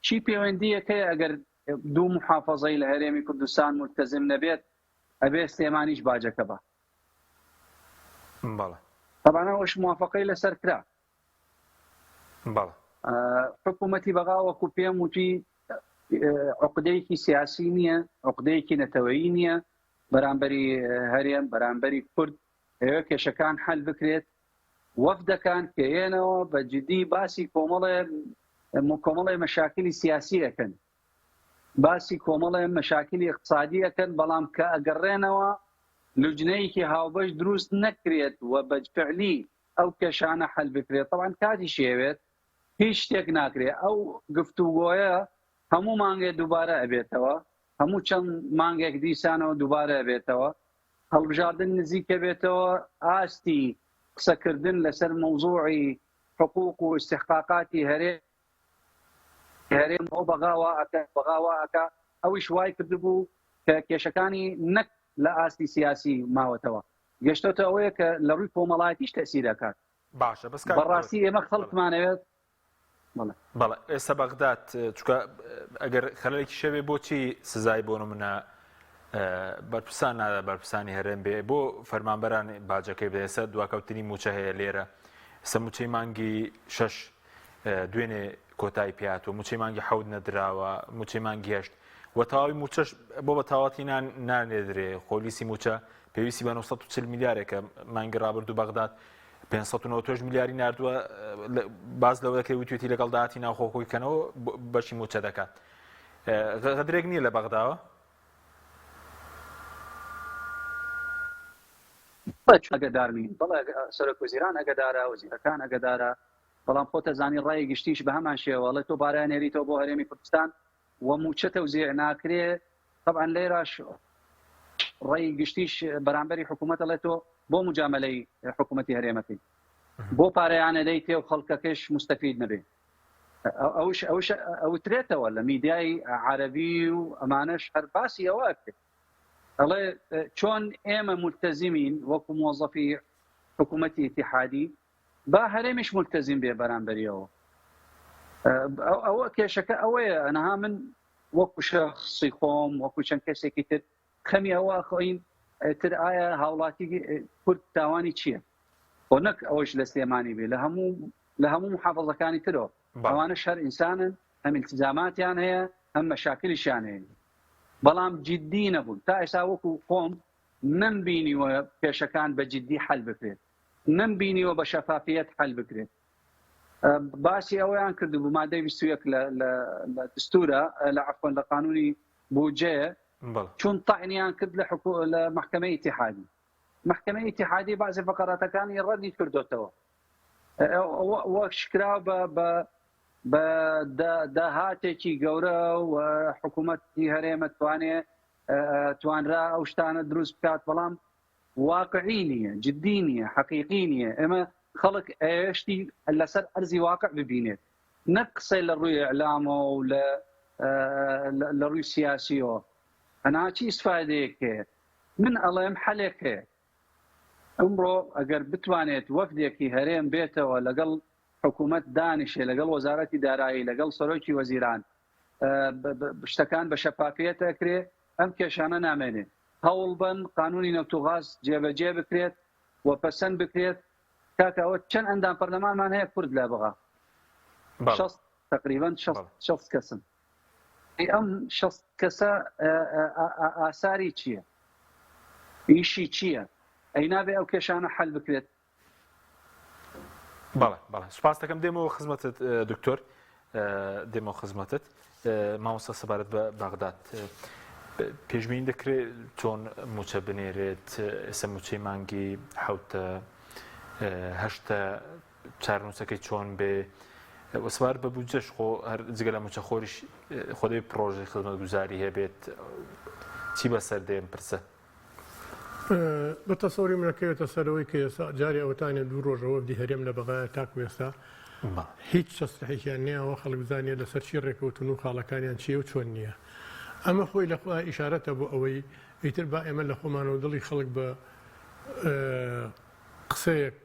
چی پەیوەندیەکەی ئەگەر دوو محافظەی لە هەرێمی کوردستان ملتەزم نەبێت ئەبێ سلێمانیش باجەکە بە بەڵێ طبعا ئەوەش موافقەی لەسەر کرا بەڵێ. حکوومەتی بەغا وەکو پێم وتی عقدەیەکی سیاسی نییە، عقدەیەکی نەتەوەیی نییە بەرامبەری هەرێم، بەرامبەری کورد، ئەوێ کێشەکان حەل بکرێت. وەفدەکان کەیەنەوە بە جدی باسی کۆمەڵێ کۆمەڵێ مەشاکلی سیاسی ئەکەن، باسی کۆمەڵێ مەشاکلی ئیقتسادی ئەکەن، بەڵام کە ئەگەڕێنەوە لوجنەیەکی هاوبەش دروست نەکرێت و بە فعلی ئەو کێشانە حەل بکرێت تەبعەن کاتیشی ئەوێت هیچ شتێک ناکرێت ئەو گفتوگۆیە هەموو مانگێ دووبارە ئەبێتەوە هەموو چەند مانگێک دیسانەوە دووبارە ئەبێتەوە هەڵبژاردن نزیکە بێتەوە ئاستی قسەکردن لەسەر مەوزوعی حقوق و استحقاقاتی هەرێ هەرێم ئەو بەغا وا ئەکا بەغا وا ئەکا ئەویش وای کردبوو کە کێشەکانی نەک لە ئاستی سیاسی ماوەتەوە گەشتۆتە ئەوەیە کە لە ڕووی کۆمەڵایەتیش تەسیر ئەکات. باشە بەس کاک بەڕاستی ئێمە خەڵکمانەوێت بەڵێ. بەڵێ ئێستا بەغداد چونکە ئەگەر خەلەلێکی شەوێ بۆچی سزای بۆ نمونە بەرپرسان نادا بەرپرسانی هەرێم بێ بۆ فەرمانبەران باجەکەی بدە ئێستا دواکەوتنی موچە هەیە لێرە ئێستا موچەی مانگی شەش دوێنێ کۆتایی پێهاتووە موچەی مانگی حەوت نەدراوە موچەی مانگی هەشت و تەواوی موچەش بۆ بە تەواوەتی نانێدرێ خۆلیسی موچە پێویستی بە 940 ملیارێکە مانگی ڕابردوو بەغداد 598 ملیاری ناردووە باز لەوە دەکرێت وتوێتی لەگەڵ داهاتی ناوخۆ خۆی کەنەوە بەشی موچە دەکات غەدرێک نییە لە بەغداوە ئەگەدار نین بەڵێ سەرۆک وەزیران ئەگەدارە وەزیرەکان ئەگەدارە بەڵام خۆت ئەزانی ڕای گشتیش بە هەمان شێوە ئەڵێ تۆ پارە ئەنێریتەوە بۆ هەرێمی کوردستان و مووچە تەوزیع ناکرێ تەبعەن لێراش ڕای گشتیش بەرامبەری حکوومەت ئەڵێ تۆ بۆ مجاملەی حکوومەتی هەرێمەکەی بۆ پارەیانە دەی تێ و خەڵکەکەش مستەفید نەبێ ئەوش ئەوش ئەوترێتەوە لە میدیای عەربی و ئەمانەش هەر باسی ئەوە ئەکرێت ئەڵێ چۆن ئێمە ملتەزیمین وەکو مۆزەفی حکوومەتی ئیتیحادی با هەرێمیش مولتەزیم بێ بەرامبەریەوە ئەوە کێشەکە ئەوەیە ئەنها من وەکو شخصی خۆم وەکو چەند کەسێکی تر خەمی ئەوە خۆین تر ئایا هاوڵاتی کورد تاوانی چییە؟ بۆ نەک ئەوەش لە سلێمانی بێ لە هەموو لە هەموو محافظەکانی ترەوە ئەوانە شەر ئینسانن هەم التزاماتیان هەیە. هەم مەشاکلیشیان هەیە بەڵام جدی نەبوون تا ئێستا وەکو خۆم نەمبینیوە کێشەکان بە جدی حەل بکرێت نەمبینیوە بە شەفافیەت حەل بکرێت باسی ئەوەیان کردبوو مادەی 21 لە لە دستورە لە عفوەن لە قانونی بودجەیە چون تەعنیان کرد لە حکو لە محکمەی ئیتیحادی محکمەی ئیتیحادی بەعزی فقراتەکانی ڕەدی کردۆتەوە وەشکرا بە بە بە داهاتێکی گەورە و حکوومەتی هەرێمە توانێ توانرا ئەو شتانە دروست بکات بەڵام واقعی نییە جددی نییە حەقیقی نییە ئێمە خەڵک ئێشتی لەسەر ئەرزی واقع ببینێت نەک قسەی لە ڕووی ئیعلامەوە و لە لە ڕووی سیاسیەوە ئەنا چی ئیسفادەیەک هەیە من ئەڵێم حەلێک هەیە ئەمڕۆ ئەگەر بتوانێت وەفدێکی هەرێم بێتەوە لەگەڵ حکوومەت دانیشێ لەگەڵ وەزارەتی دارایی لەگەڵ سەرۆکی وەزیران شتەکان بە شەفافیەت ئەکرێ ئەم کێشانە نامێنێ هەوڵ بەن قانونی نەوت و غاز جێبەجێ بکرێت و پەسەند بکرێت کاکە ئەوە چەند ئەندام پەرلەمانمان هەیە کورد لە بەغا شەست تقریبا شەست کەسن ئەم شەست کەسە ئاساری چییە؟ ئیشی چییە؟ ئەی نابێ ئەو کێشانە حل بکرێت بەڵێ بەڵێ سوپاس دەکەم دێمەوە خزمەتت دکتۆر دێمەوە خزمەتت مامۆستا سەبارەت بە بەغداد پێشبینی دەکرێت چۆن موچە بنێرێت ئێستا موچەی مانگی حوتە هەشتە چارنووسەکەی چۆن بێ وسوار بە بودجەش خۆ هەر جگە لە موچە خۆریش خۆ دەبێ پرۆژەی خزمەتگوزاری هەبێت چی بەسەر دێم پرسە بە تەسەوری من ئەکەوێتە سەر ئەوەی کە ئێستا جارێ ئەوەتانێ دوو ڕۆژە وەفدی هەرێم لە بەغایە تاکو ئێستا هیچ تەسریحێکیان نەیاوە خەڵک بزانێ لەسەر چی ڕێکەوتون و خاڵەکانیان چییە و چۆن نییە ئەمە خۆی لە خۆی ئیشارەتە بۆ ئەوەی ئیتر با ئێمە لە خۆمانەوە دڵی خەڵک بە قسەیەک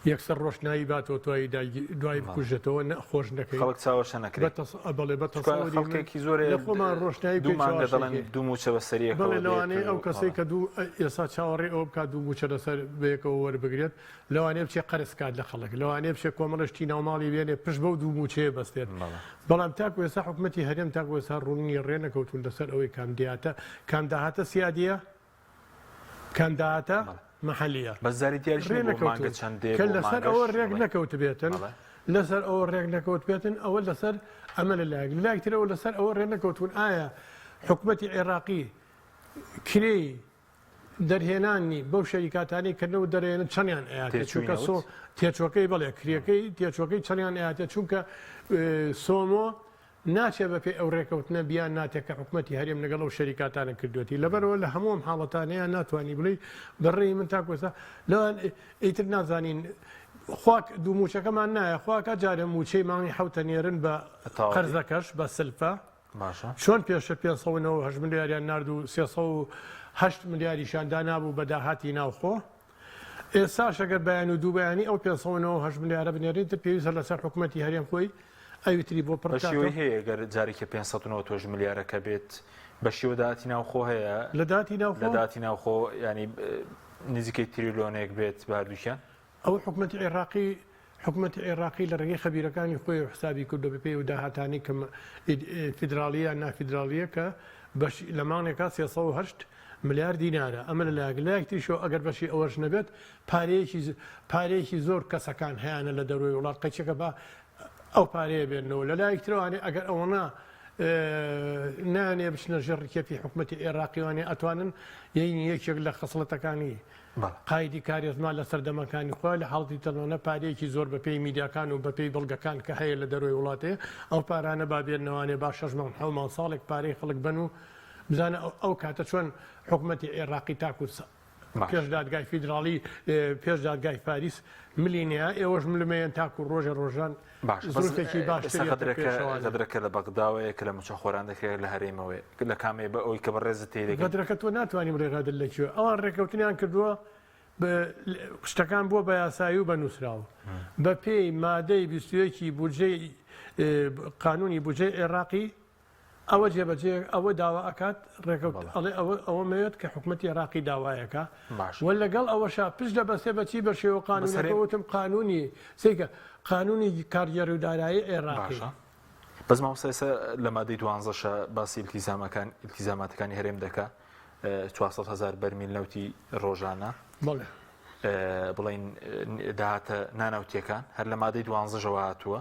یەکسەر ڕۆشنایی باتەوە توایی دوای بکوژێتەوە نە خۆش نەکەی خەڵک چاوەشە نەکرێت بە تەس بەڵێ بە تەسەوری من خەڵکێکی زۆر لە خۆمان ڕۆشنایی دوو بکەین مانگە چاوەشەی دەڵێن کەین دوو مووچە بەسەریەکەوە بەڵێ دێت لەوانەیە و ئەو کەسەی بەڵێ کە دوو ئێستا چاوەڕێ ئەوە بکات دوو مووچە لەسەر بەیەکەوە وەربگرێت لەوانەیە بچێ قەرز کات لە خەڵک لەوانەیە بچێ کۆمەڵە شتی ناوماڵی بێنێ پشت بەو دوو مووچەیە بەستێت بەڵێ بەڵام تاکو ئێستا حکومەتی هەرێم تاکو ئێستا ڕوون نییە ڕێ نەکەوتوون لەسەر ئەوەی کام دیاتە کام داهاتە سیادییە کام داهاتە مەحەلیە بەس جارێ دیاریش ڕێ نیە بۆ مانگە نەکەوتوون چەند دێ کە بۆ لەسەر مانگەش ئەوە ڕێک بڵێ نەکەوتبێتن بەڵێ لەسەر ئەوە ڕێک نەکەوتبێتن ئەوە لەسەر ئەمە لە لایەک لە لایەک ترەوە لەسەر ئەوە ڕێ نەکەوتون ئایا حکومەتی عێراقی کرێی دەرهێنانی بەو شەریکاتانەی کە نەوت دەرێنن چەندیان ئەیاتێ تێچووی چونکە نەوت سۆ تێچوەکەی بەڵێ کرێکەی تێچوەکەی چەندیان ئەیاتێ چونکە سۆمۆ ناچێ بەپێی ئەو رێکەوتنە بیان ناتێ کە حکومەتی هەرێم لەگەڵ ئەو شەریکاتانە کردوێتی لەبەرئەوە لە هەموو ئەم حاڵەتانەیە ناتوانی بڵێی بە ڕێی من تاکو ئێستا لەوان ئیتر نازانین خوا دوو موچەکەمان نایە خواکە جارێ موچەی مانگی حەوتە نێرن بە تەواوی قەرزەکەش بە سلفە باشە چۆن پێشتر 598 ملیاریان نارد و 308 ملیاریشان دانابوو بە داهاتی ناوخۆ ئێستاش ئەگەر بەیان و دوو بەیانی ئەو 598 ملیارە بنێرین تر پێویستە لەسەر حکومەتی هەرێم خۆی ئەوی تری بۆ پڕ بە شێوەی بکاتەوە. هەیە گەر جارێکە 598 ملیارەکە بێت بە شێوە داهاتی ناوخۆ هەیە لە داهاتی لە ناوخۆ داهاتی ناوخۆ ینی نزیکەی تریلۆنێک بێت بە هەردووکیان ئەوە حکومەتی عێراقی حکومەتی عێراقی لە ڕێگەی خەبیرەکانی خۆیەوە حسابی کردووە بەپێی ئەو داهاتانەی کە فیدراڵیە یان نافیدراڵیە کە بەش لە مانگێکا 308 ملیار دینارە ئەمە لە لایەک لایەک تریشەوە ئەگەر بەشی ئەوەش نەبێت پارەیەکی پارەیەکی زۆر کەسەکان هەیانە لە دەروی وڵات قەیچەکە بە ئەو پارەیە بێنەوە لە لایەک ترەوانێ ئەگەر ئەوەنە نانێ بچنە ژێر ڕکێفی حکومەتی عێراقیوانێ ئەتوانن یەینی یەکێک لە خەسڵەتەکانی قایدی کارێزما لە سەردەمەکانی خۆی لە حاڵەتی تەنانە پارەیەکی زۆر بە پێی میدیاکان و بە پێی بەڵگەکان کە هەیە لە دەرەوەی وڵاتێ ئەو پارانە با بێنەوانێ با شەش مانگ حەو مانگ ساڵێک پارەی خەڵک بەن و بزانە ئەو کاتە چۆن حکومەتی عێراقی تاکو پێش دادگای فیدراڵی پێش دادگای پاریس ملی نیا ئێوەش ملمەیەن تاکو ڕۆژێ ڕۆژان باش بەس زروفێکی ئێستا باشتر یەتە غەدرەکە پێشەوانێ. غەدرەکە لە بەغداوەیە کە لە مووچەخۆران دەکرێت لە هەرێمەوەیە لە کامەیە بە ئەوەی کە بەڕێزت تێی دەگەی؟ غەدرەکە تۆ ناتوانی بڵێی غەدر لە کوێ ئەوان ڕێکەوتنیان کردووە بە شتەکان بووە بە یاسایی و بە نووسراو بە پێی مادەی 21 ی بودجەی قانونی بودجەی عێراقی ئەوە جێبەجێ ئەوە داوا ئەکات ڕێکەوت بەڵێ. ئەڵێ ئەوە ئەوەمەوێت کە حکومەتی عێراقی داوایەکە باشە. و لەگەڵ ئەوەشا پشت دەبەستێ بە چی بە شێوە بەس قانونەکە هەرێم وتم قانونی سەیرکە قانونی کارگێڕی و دارایی عێراقی باشە. بەس مامۆستا ئێستا لە مادەی دوانزەشە باسی ئیلتیزامەکان ئیلتیزاماتەکانی هەرێم دەکا 400 هزار بەرمیل نەوتی ڕۆژانە بەڵێ بڵین داهاتە نانەوتیەکان هەر لە مادەی دوانزەشەوە هاتووە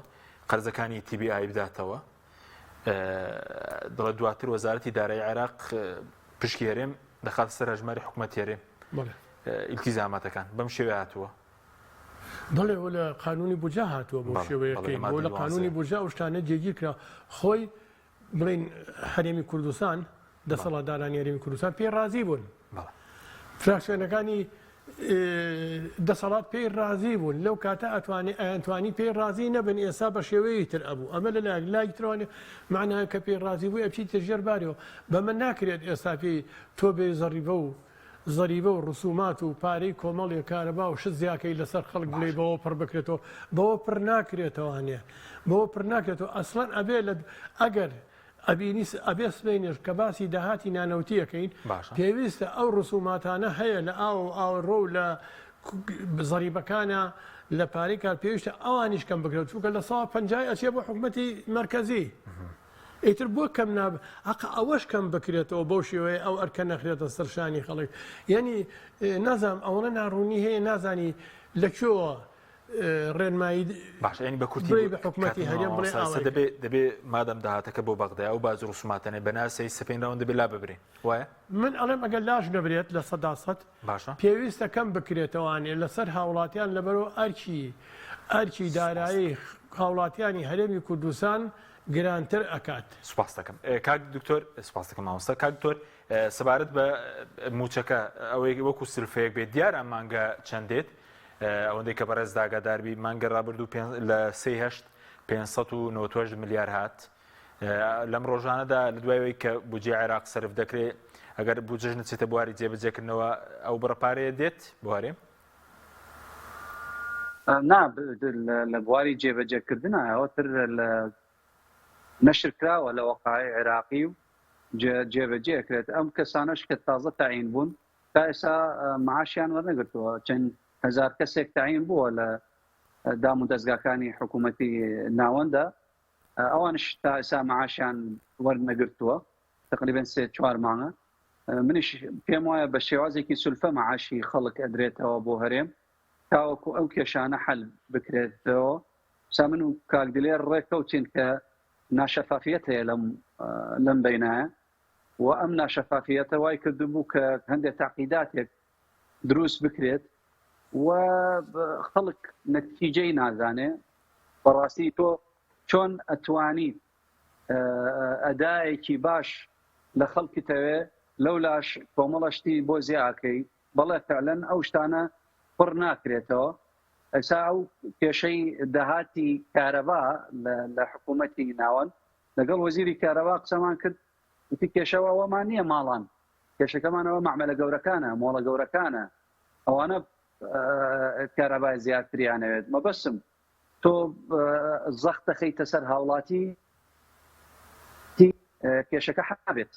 قەرزەکانی TBI بداتەوە دەڵێ دواتر وەزارەتی دارایی عێراق پشکی هەرێم دەخاتە سەر هەژماری حکوومەت هەرێم ئیلتیزاماتەکان بەم شێوە هاتووە بەڵێ ئەوە لە قانونی بودجە هاتووە بەو شێوەیەکەی بۆ لە قانونی بودجە ئەو شتانە جێگیر کرا خۆی بڵین هەرێمی کوردستان دەسەڵاتدارانی هەرێمی کوردستان پێی ڕازی بوون فراکسیۆنەکانی دەسەڵات پێی ڕازی بوون لەو کاتە ئەتوانی ئەیانتوانی پێی ڕازی نەبن ئێستا بە شێوەیەکی تر ئەبوو ئەمە لە لایەک لای ترەوە معنای کە پێی ڕازی بوو ئەچیتە ژێر بارەوە بەمە ناکرێت ئێستا پێی تۆ بێ زەڕیبە و زەریبە و ڕسومات و پارەی کۆمەڵی کارەبا و شت زیاکەی لەسەر خەڵک بڵێی بەوە پڕ بکرێتەوە بەوە پڕ ناکرێتەوانێ بەوە پڕ ناکرێتەوە ئەسڵەن ئەبێ لە ئەگەر ئەبینی ئەبێ سبەینێش کە باسی داهاتی نانەوتی ئەکەین پێویستە ئەو ڕسوماتانە هەیە لە ئاو و ئاوەڕۆ و لە زەریبەکانە لە پارەی کار پێویستە ئەوانیش کەم بکرێت چونکە لە ساڵ پەنجای ئەچێ بۆ حکومەتی مەرکەزی. ئیتر بۆ کەم ناب هەقە ئەوەش کەم بکرێتەوە بەو شێوەیە ئەو ئەرکە نەخرێتە سەر شانی خەڵک یعنی نازانم ئەوەنە ناڕوونی هەیە نازانی لە کوێوە ڕێنمایی باشە یعنی بە کورتی بڵێ بە حکومەتی هەرێم بڵێ ئاوای دەبێ دەبێ مادەم داهاتەکە بۆ بەغدای ئەو باج ڕسوماتانەی بە ناسەی سەپێنراون دەبێ لا ببرێن وایە؟ من ئەڵێم ئەگەر لاش نەبرێت 100% باشە پێویستە کەم بکرێتەوانێ لەسەر هاوڵاتیان لەبەرەوە ئەرکی ئەرکی دارایی هاوڵاتیانی هەرێمی کوردستان گرانتر ئەکات. سوپاست دەکەم کاک دکتۆر. سوپاست دەکەم مامۆستا. کاک دکتۆر سەبارەت بە مووچەکە ئەوەی وەکو سلفەیەک بێت دیارە ئەم مانگە چەند دێت ئەوەندەی کە بەڕێز ئاگادار بی مانگە ڕابردوو لە سێ هەشت 598 ملیار هات لەم ڕۆژانەدا لە دوای ئەوەی کە بودجەی عێراق سەرف دەکرێت ئەگەر بودجەش نەچێتە بواری جێبەجێکردنەوە ئەو بڕە پارەیە دێت بۆ هەرێم؟ نا لە بواری جێبەجێکردنا ئەوە تر لە نەشر کراوە لە وەقای عێراقی و جێبەجێ کرێت ئەم کەسانەش کە تازە تاین بوون تا ئێستا معاشیان وەرنەگرتووە چەند هەزار کەسێک تاین بووە لە دام و دەستگاکانی حکوومەتی ناوەندە ئەوانش تا ئێستا معاشیان وەرنەگرتووە تقریبا سێ چوار مانگە منیش پێم وایە بە شێوازێکی سولفە معاشی خەڵک ئەدرێتەوە بۆ هەرێم تاوەکو ئەو کێشانە حەل بکرێتەوە سا من و کاک دلێر ڕێککەوتین کە ناشەفافیەت هەیە لەم لەم بینایە و ئەم ناشەفافیەتە وای کردبوو کە هەندێک تاقیداتێک دروست بکرێت و خەڵک نەتیجەی نازانێ بەڕاستی تۆ چۆن ئەتوانیت ئەدایەکی باش لە خەڵکی تەوێ لەولاش کۆمەڵە شتی بۆ زیاکەی بەڵێ فعلەن ئەو شتانە پڕ ناکرێتەوە ئێستا ئەو کێشەی داهاتی کارەبا لە حکوومەتی ناوەند لەگەڵ وەزیری کارەبا قسەمان کرد وتی کێشەوە ئەوەمان نییە ماڵان کێشەکەمانەوە مەعمەلە گەورەکانە مۆڵە گەورەکانە ئەوانە کارەبای زیاتریانەوێت مەبەسم تۆ زەخت دەخەیتە سەر هاوڵاتی کێشەکە حابێت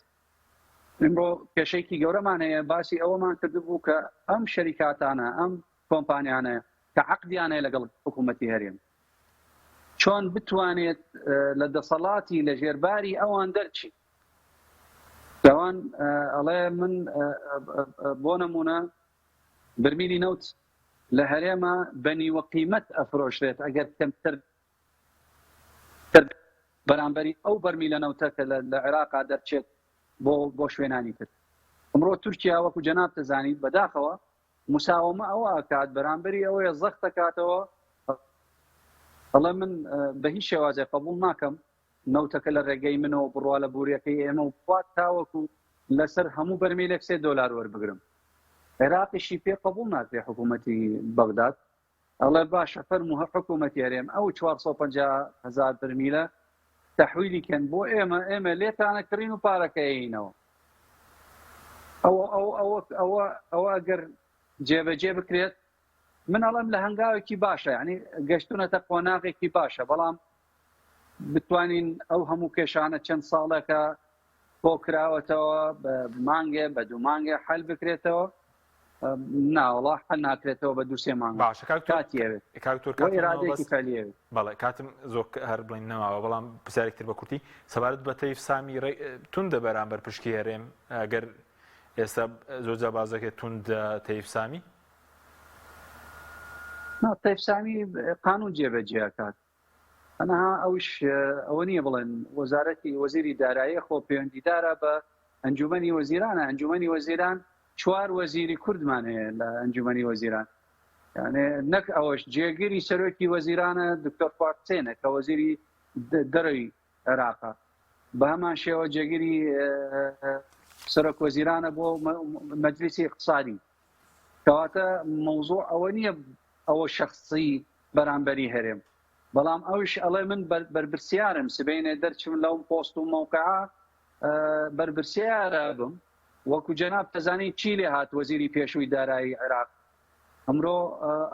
ئمڕۆ کێشەیەکی گەورەمان هەیە باسی ئەوەمان کردبوو کە ئەم شەریکاتانە ئەم کۆمپانیانە کە عقدیانە لەگەڵ حکوومەتی هەرێم چۆن بتوانێت لە دەسەڵاتی لە ژێرباری ئەوان دەرچی لەوان ئەڵێ من بۆ نمونە برمیلی نەوت لە هەرێمە بە نیوە قیمەت ئەفرۆشرێت ئەگەر کەمتر بەرامبەری ئەو بەرمیلە نەوتە کە لە عێراقا دەرچێت بۆ بۆ شوێنانی تر ئەمڕۆ تورکیا وەکو جەناب دەزانیت بەداخەوە مساوەمە ئەوە ئەکات بەرامبەری ئەوەیە زەخت دەکاتەوە ئەڵێ من بە هیچ شێوازێک قبول ناکەم نەوتەکە لە ڕێگەی منەوە بڕوا لە بوریەکەی ئێمە و بخوات تاوەکو لەسەر هەموو بەرمیلێک سێ دۆلار وەربگرم عێراقیشی پێ قبوڵ ناکرێ حکوومەتی بەغداد ئەڵێ باشە فەرموو هە حکوومەتی هەرێم ئەو 450 هزار برمیلە تەحویلی کەن بۆ ئێمە ئێمە لێتانە کڕین و پارەکە ئەینەوە ئەوە ئەو ئەوە ئەوە ئەوە ئەگەر جێبەجێ بکرێت من ئەڵێم لە هەنگاوێکی باشە یعنی گەشتونەتە قۆناغێکی باشە بەڵام بتوانین ئەو هەموو کێشانە چەند ساڵێکە کۆکراوەتەوە بە مانگێ بە دوو مانگێ حل بکرێتەوە. ناوەڵا حل ناکرێتەوە بە دوسێ مانگ باشە کاک کاتی ئەوێت کاک تۆر کاتی ئیرادەیەکی فعلی ئەوێت بەڵێ کاتم زۆر هەر بڵین نەماوە بەڵام پرسیارێک تر بە کورتی سەبارەت بە تەیف سامی توندە بەرامبەر پشکی هەرێم ئەگەر ئێستا زۆر جا بازەکە توند تەیف سامی نا تەیف سامی قانون جێبەجێ ئەکات ئەنها ئەوش ئەوە نییە بڵێن وەزارەتی وەزیری دارایی خۆ پەیوەندیدارە بە ئەنجومەنی وەزیرانە ئەنجومەنی وەزیران چوار وەزیری کوردمان هەیە لە ئەنجومەنی وەزیران یانێ نەک ئەوەش جێگیری سەرۆکی وەزیرانە دکتۆر فواد حسێنە کە وەزیری دەرەوی عێراقە بە هەمان شێوە جێگیری سەرۆک وەزیرانە بۆ مەجلیسی اقتصادی کەواتە مەوزوع ئەوە نییە ئەوە شخصی بەرامبەری هەرێم بەڵام ئەوش ئەڵێ من بەربرسیارم سبینێ دەرچم لەو پۆست و مەوقعە بەربرسیارە بم وەکو جەناب تەزانی چی لێ هات وەزیری پێشووی دارایی عێراق ئەمرۆ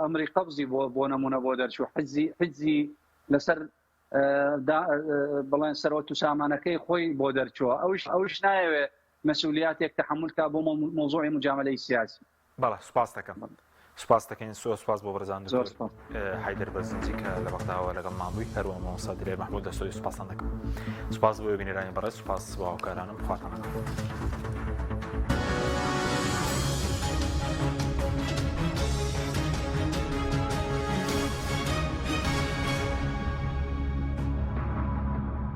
ئەمری قەبزی بۆ بۆ نمونە بۆ دەرچوو حزی حزی لەسەر بڵێن سەرۆت و سامانەکەی خۆی بۆ دەرچووە ئەوش ئەوش نایەوێ مەسئولیاتێک تەحمل کا بۆ مەوزوعی مجاملەی سیاسی. بەڵێ سوپاست دەکەم. سوپاست دەکەین زۆر سوپاس بۆ بەڕێزان دکتۆر حەیدەر بەرزنجی کە لە بەغداوە لەگەڵمان بووی هەروەها مامۆستا دلێر مەحمود لە سۆری سوپاستان دەکەم سوپاس بۆ بینەرانی بەڕێز سوپاس بۆ هاوکارانم خواتان لەگەڵ.